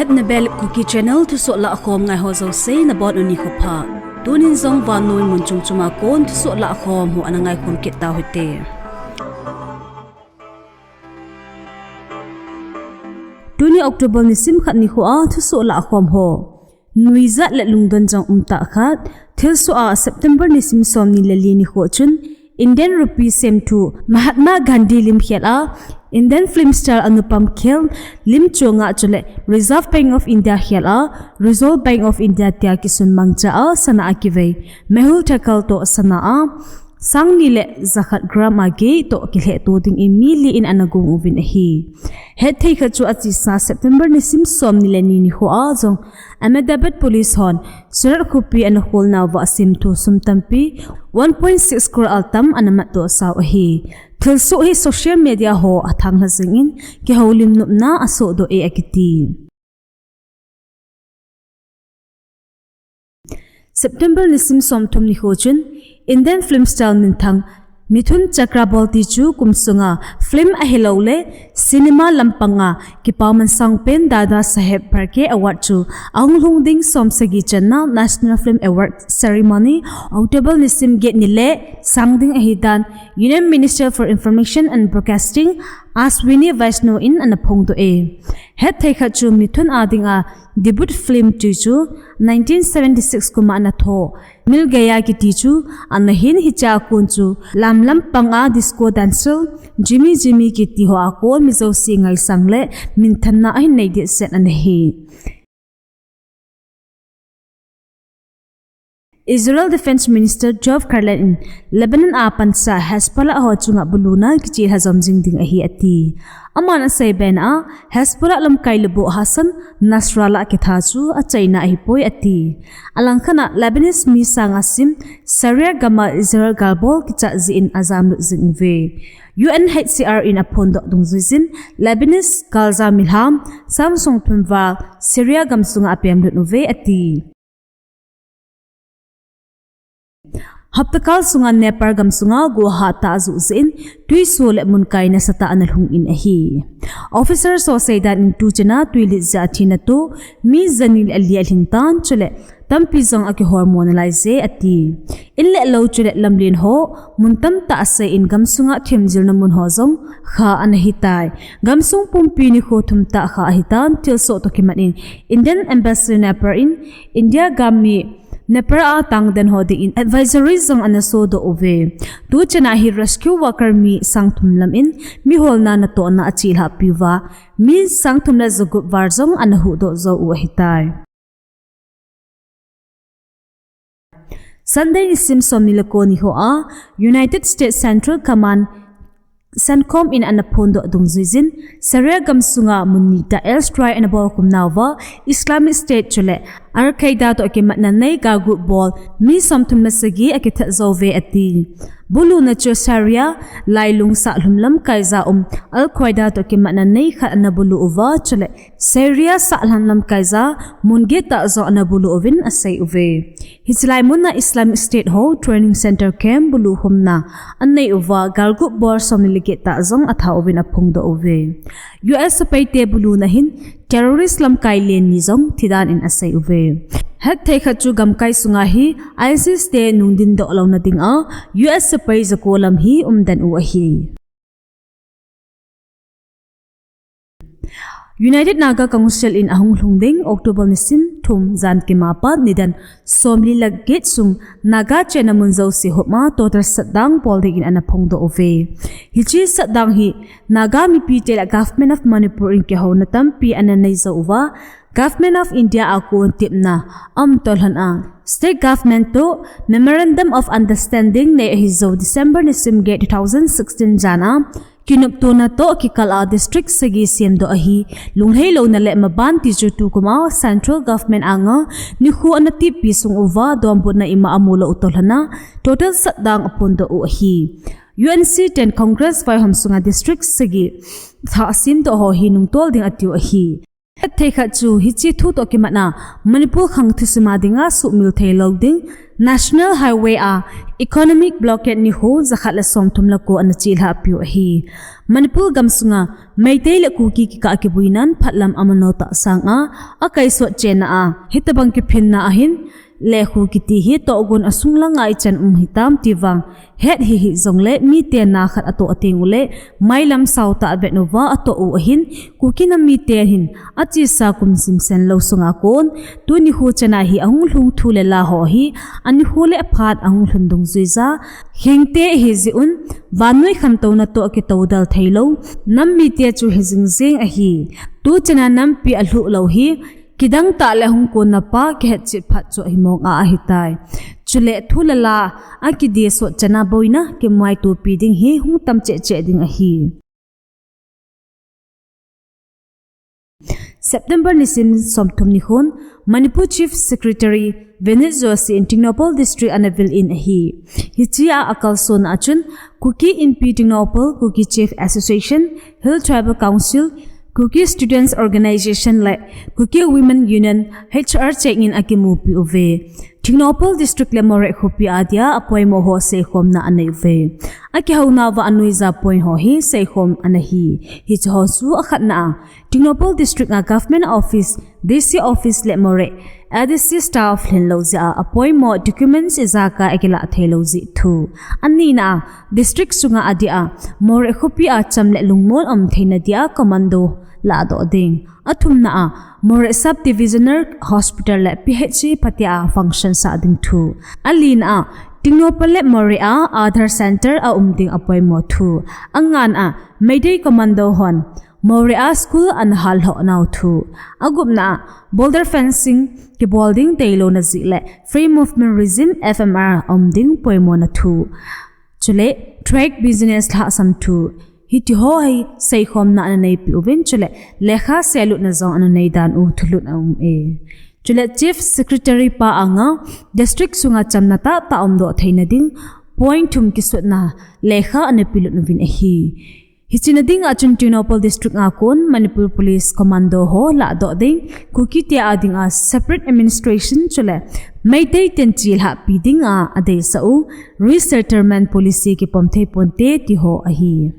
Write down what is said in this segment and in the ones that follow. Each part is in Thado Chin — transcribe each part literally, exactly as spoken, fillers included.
At Nebel Kuki Channel thusoh lahkhom ngai ho jouse nabonun nikho pha. Tunin jong vannoi mun chom choma kon thusoh lahkhom ho ana ngaikhom kit tau hite. Tuni October nisim khat nikho a thusoh lahkhom ho. Nuijat le lungdon jong umtah khat. Thilsoh a September nisim somni le li nikho chun Indian rupee semthu Mahatma Gandhi lim khel a Indian film star Anupam Kher lim chunga chule Reserve Bank of India khel a Reserve Bank of India tia kisun mangcha a sana a kivei Mehul Thacker toh sana a sangni le jakhat gram a gei toh kilheh to dingin mi li in ana gong uvin ahi. Hetthei khat chu achesa September nisim somni le ni nikho a jong Ahmedabad Police hon Surat khopi ana kholnauva semthu sum tampi one point six crore altam ana matdoh sau ahi. Thilsoh hi social media ho a thanglha jingin kihoulim nopna asohdoh e akiti. September nisim somthum nikho chun Indian film star minthang Mithun Chakraborty chu kum sunga film ahilouleh cinema lampanga kipaman sangpen Dada Saheb Phalke Award chu ahung lhung ding somsagi channa National Film Award Ceremony October nisim get ni le sang ding ahidan Union Minister for Information and Broadcasting Ashwini Vaishnaw in ana phongdoh e. Hetthei khat chu Mithun a dinga debut film ti chu nineteen seventy six kuma ana tho Mil Gaya kiti chu ana hin hichea kon chu lam lampanga disco dancer Jimmy Jimmy kiti ho a kon mi jouse ngaisang le minthanna ahin nei dehset ana hi. Israel Defense Minister Yoav Gallant in Lebanon a pansa Hezbollah ho chunga buluna kichelha jom jing ding ahi ati. Aman asei bena Hezbollah lamkai lubuh Hassan Nasrallah kitha chu achaina ahipoi ati. Alangkhat a Lebanese mi sanga sim Syria gama Israel galbol kicha jeh in ajamlut jing uve. U N H C R in aphondoh dungjuijin Lebanese Gaza milham sang somthum val Syria gamsunga apemlut uve ati. Hapta kal sunga Nepal gamsunga gohah tah ajuh jeh in tuiso le munkai nasatah ana lhung in ahi. Officers ho seidan in tuchana tuilit jeh a thina toh mi jani le li alhing tan chule tampi jong akihormo nalaiye ati. In le lou chule lamlen ho mun tamtah asei in gamsunga themjilna mun ho jong kha ana hitai. Gamsung pumpi nikho thum tah kha ahitan thilsoh toh kimat in Indian Embassy Nepal in India gam mi Nepal a tangden ho dingin advisory jong ana sodoh uve. Tuchana hi rescue worker mi sang thum lam in miholna natohna achelhah piuva mi sang thum le jagup val jong ana huhdoh jou u ahitai. Sunday nisim somni le ko nikho a United States Central Command CENTCOM in ana phondoh dungjuijin Syria gamsunga mun nitah airstrike ana bolkhum nauva Islamic State chule Al Qaeda toh kimatna nei galguh bol mi somthum le sagi akithat jouve ati. Buluna chu Syria lailung sahlum lamkaija um Al Qaeda toh kimatna nei khat ana bulu uva chule Syria sahlam lamkaija mun get tah jong ana bulu uvin asei uve. Hichelai muna Islamic State ho training center camp bulu khumna anei uva galguh bol somni le get tah jong atha uvin aphongdoh uve. U S sepaite buluna hin terrorist lamkai len ni jong thidan in asei uve. Hetthei khat chu gamkai sunga hi ISIS te nungdin doh louna dinga U S sepai jako lam hi umden u ahi. United Naga Council in ahung lhung ding October nisim thum jan kima pat nidan somli le get sung Naga chenna mun jouse hopma total shutdown bol dingin ana phongdoh uve. Hiche shutdown hi Naga mipite le Government of Manipur in kihouna tampi ana nei jou uva, Government of India a kon tepna aum toh lhon a, State Government toh Memorandum of Understanding nei ahi jou December nisim get two thousand sixteen jan a, kinoptona toh kikal a district sagi semdoh ahi, lunglhailouna le maban ti chu tukum a Central Government anga nikho ana teppi sung uva donbutna ima amu lou toh lhon a, total shutdown aphondoh u ahi. U N C ten Congress vaihom sunga district sagi thah semdoh ho hi nungtol ding atiu ahi. Hetthei khat chu hiche thu toh kimatna Manipur khang thusim a dinga suhmil thei lou ding National Highway a economic blockade nikho jakhat le somthum le ko ana chelhah piu ahi. Manipur gamsunga Meitei le Kuki kikah kibuinan phatlam amano tah sanga akaisot chenna a hitobang kiphinna ahin lekhu kiti hi tohgon asung langa ichan um hitam ti vang het hih jongle mite na khat atoh teng uleh mailam sao tah vet uva atoh u ahin, Kuki nam mite hin achesa kum simsen lou sunga kon tuni nikho chana hi ahung lhung thu le la ho hi anikho le aphat ahung lhun dungjuija khengte ahi jeh un vannoi khantouna toh kitoudal theilou nam mite chu hi jingjing ahi. Tuchana nampi alhuh lou hi kidang tah le hung konna pa kihetchet phat chu ahimong a ahitai. Chule thu le la akidesot chana boina kimaitopi ding hi hung tam cheh cheh ding ahi. September nisim somthum nikhon Manipur Chief Secretary Vineet Joshi in Tengnoupal District ana vil in ahi. Hichea akalsonna a chun Kuki Inpi Tengnoupal, Kuki Chief Association, Hill Tribal Council, Kuki Students Organisation le Kuki Women Union H R chengin akimupi uve. Tengnoupal District le Moreh khopi a dia apoimo ho seikhomna anei uve. Akihouna uva anuija point ho hi seikhom ana hi. Hiche ho chu akhatna a Tengnoupal District a Government Office, D C Office le Moreh A D C staff lhinlou jeh a apoimo documents ijakai akilah theilou jeh thu. Anina a District sunga adia Moreh khopi a cham le lungmon um theina dia commando lahdoh ding. Athumna a Moreh Sub Divisional Hospital le P H C phatea function sah ding thu. Alina a Tengnoupal le Moreh a Aadhaar Center aum ding apoimo thu. Angana a Meitei Commando hon Moreh a school ana hallhoh nau thu. Agupna a boulder fencing kibol ding teilouna jeh le Free Movement Regime, F M R, aum ding poimona thu. Chule trade business lhahsam thu. Hiti ho hi seikhomna ana neipi uvin chule lekha selutna jong ana neidan u thulut aum e. Chule Chief Secretary pa anga District sunga chamna tahtah umdoh theina ding point thum kisutna lekha ana pelut uvin ahi. Hichena dinga chun Tengnoupal District a kon Manipur Police Commando ho lahdoh ding, Kuki te a dinga separate administration chule Meitei ten chelhahpi dinga adeisah u Resettlement Policy kipom thei ponte ti ho ahi.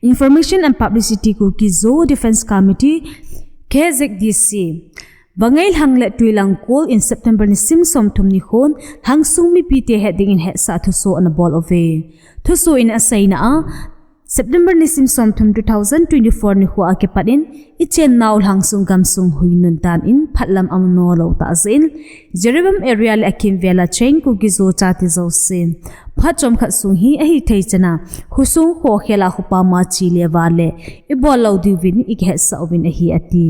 Information and Publicity, Kuki Zo Defence Committee, K Z D C. Vangai lhang le tui lang kol in September nisim somthum nikhon lhangsung mipite het dingin hetsah thuso ana bol uve. Thuso in aseina a September nisim somthum two thousand twenty-four nikho a kipat in ichennau lhangsung gamsung hui nuntan in phatlam amano lou tah jeh in Jiribam area le akimvel a cheng Kuki Zo chate jouse phat chomkhat sung hi ahithei chana khosung khokhel a khopama chele vale ibol lou diuvin ikihetsah uvin ahi ati.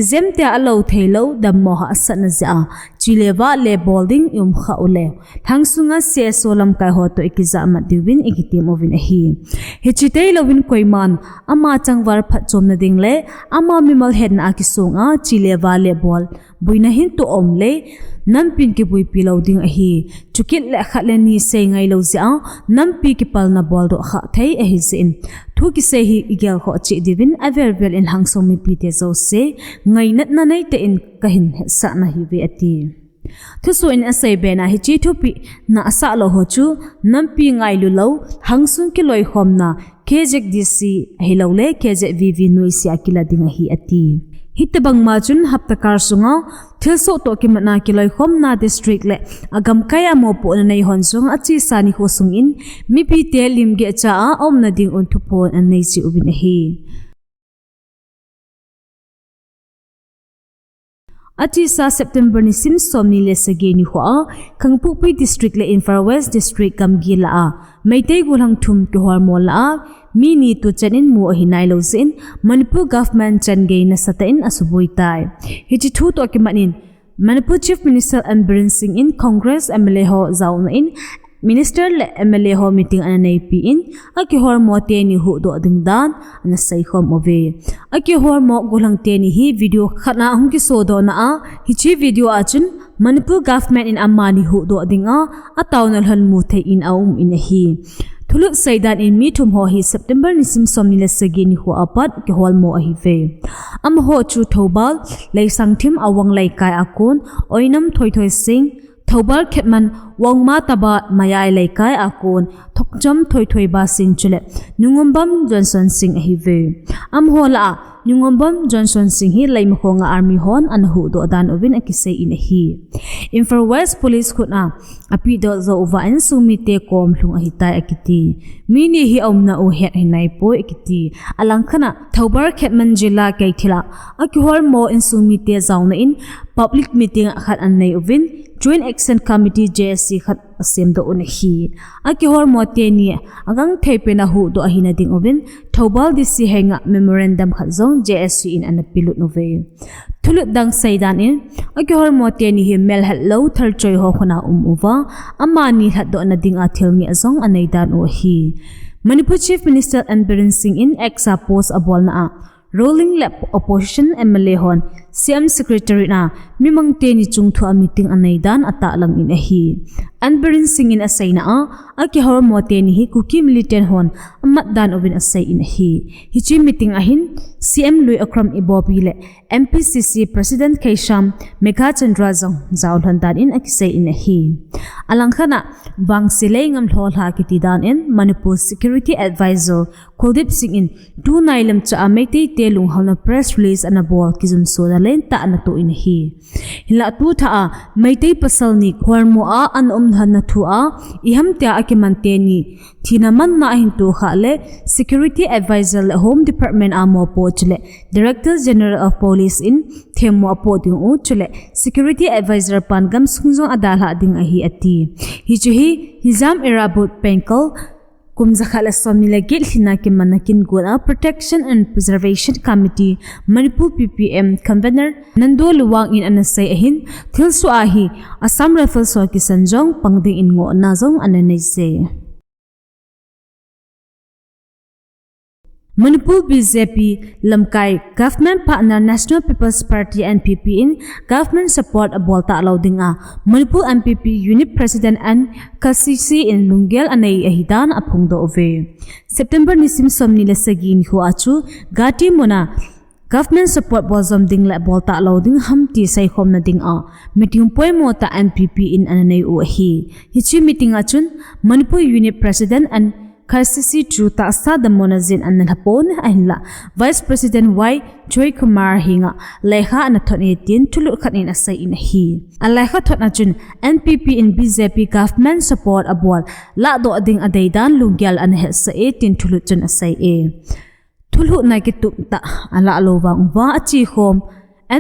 Ijemtia alou theilou dammo hahsatna jeh a chele vale bol ding ium khah uleh lhangsunga C S O lamkai ho toh ikijahmat diuvin ikitem uvin ahi. Hiche teilouvin koiman ama changval phatchomna ding le ama mimal hetna a kisonga chele vale bol boina hin toh um le nampin kibuipi lou ding ahi. Chukit le khat le ni sei ngailou jeh a nampi kipalna boldoh khah thei ahi jeh in thu kisei hi igelkhoh cheh diuvin avel vel in lhangsung mipite jouse ngainatna neitah in kahin hetsahna ahiuve ati. Thuso in asei bena hiche thupehna asah lou ho chu nampi ngailu lou lhangsung kiloikhomna K Z D C ahilouleh K Z V V noise a kila ding ahi ati. Hitobangma chun hapta kal sunga thilsoh toh kimatna kiloikhomna district le agamkai a mopohna nei hon jong achesa nikho sungin mipite limgeh cha a aumna ding un thuphon anei cheh uvin ahi. Achesa September nisim somni le sagi nikho a Kangpokpi District le Imphal West District gamgi lah a Meitei gollhang thum kiholmo lah a mi ni tuchan in mu ahi nailou jeh in Manipur government changei nasatah in asuboi tai. Hiche thu toh kimat in Manipur Chief Minister N Biren Singh in Congress M L A ho jaona in Minister le M L A ho meeting ana neipi in akiholmo teni huhdoh ding dan ana seikhom uve. Akiholmo gollhang teni hi video khat a hung kisodohna a hiche video a chun Manipur government in amani huhdoh dinga ataona lhon mu thei in aum in ahi. Thulut seidan in mi thum ho hi September nisim somni le sagi nikho apat kiholmo ahiuve. Amaho chu Thoubal, Leisangthim Awang Leikai a kon, Oinam Thoithoi Singh, Thoubal Khetman, Wangma Taba Mayai Leikai a kon, Thokcham Thoithoi Basing chule Nungombam Johnson Singh ahiuve. Amaho lah a Nungombam Johnson Singh hi Leimakhong a army hon ana huhdoh dan uvin akisei in ahi. Imphal West Police khut a apehdoh jou uva insung mite kom lhung ahitai akiti. Mi ni hi aumna u het ahinaipoi akiti. Alangkhat a Thoubal Khetman Jila Keithel a akiholmo insung mite jaona in public meeting khat anei uvin Joint Action Committee, J A C, khat asemdoh un ahi. Akiholmo teni agangthei pen a huhdoh ahina ding uvin Thoubal D C henga memorandum khat jong J A C in ana pelut uve. Thulut dang seidan in, akiholmo teni hi melhetlou thalchoi ho khut a um uva, amani lhatdohna dinga thil ngeh jong anei dan u ahi. Manipur Chief Minister N Biren Singh in X a post abolna a, ruling le opposition M L A hon C M Secretariat a mimang teni chungthu a meeting anei dan atahlang in ahi. N Biren Singh in aseina a, akiholmo teni hi Kuki militant hon amat dan uvin asei in ahi. Hiche meeting a hin C M Lui Okram Ibobi le M P C C President Keisham Meghachandra jong jaolhon dan in akisei in ahi. Alangkhat a Vangse Leingam Lhohla kiti dan in Manipur Security Advisor Kuldeep Singh in tunai lemchah a Meitei te lunghalna press release ana bol kijumsona lentah ana toh in ahi. Hinlah tuthah a Meitei pasal ni holmo a ana umlhonna thu a iham tia akiman teni thina manna ahin tohkhah le Security Advisor le Home Department a mopo chule Director General of Police in themmo apoh ding u chule Security Advisor pan gamsung jong adalhah ding ahi ati. Hiche hi Hijam Irabot Pengkal kum jakhat le somni le get lhinna kimanna kin gon a Protection and Preservation Committee, Manipur P P M Convener Nando Luwang in ana sei ahin, thilsoh a hi Assam Rifles ho kisan jong pang ding in ngohna jong ana neije. Manipur B J P lamkai Government Partner National People's Party, N P P, in government support abol talou dinga Manipur N P P Unit President N Khasisi in lunggel anei ahidan aphongdoh uve. September nisim somni le sagi nikho a chu Guwahati muna government support boljom ding le bol talou ding ham ti seikhomna dinga meeting poimo tah N P P in ana nei u ahi. Hiche meeting a chun Manipur Unit President N Khasisi chu tahsa dammona jeh in ana lhapon ahinlah Vice President Y Joykumar henga lekha ana thot e tin thulut khat in asei in ahi. Alekha thot a chun N P P in B J P government support abol lahdoh ding adei dan lunggel ana hetsah e tin thulut chun asei e. Thulhuhna kitup tah alah lou vang uva achekhom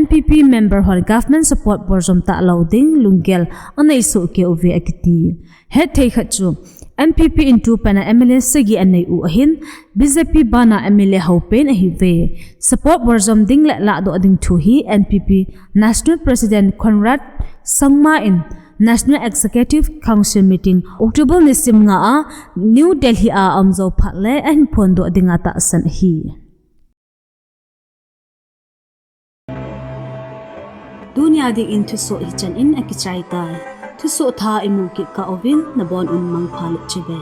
N P P member hon government support boljom talou ding lunggel anei soh kei uve akiti. Hetthei khat chu N P P in tupan a M L A sagi anei u ahin, B J P bana M L A hou pen ahiuve. Support boljom ding le lahdoh ding thu hi N P P National President Conrad Sangma in National Executive Council meeting October nisim nga a New Delhi a aumjou phat le ahin phondoh dinga tahsan ahi. Tunia dingin thusoh hichan in akichai tai. Thusoh thah imu kit kah uvin nabon un mangpha le chibai.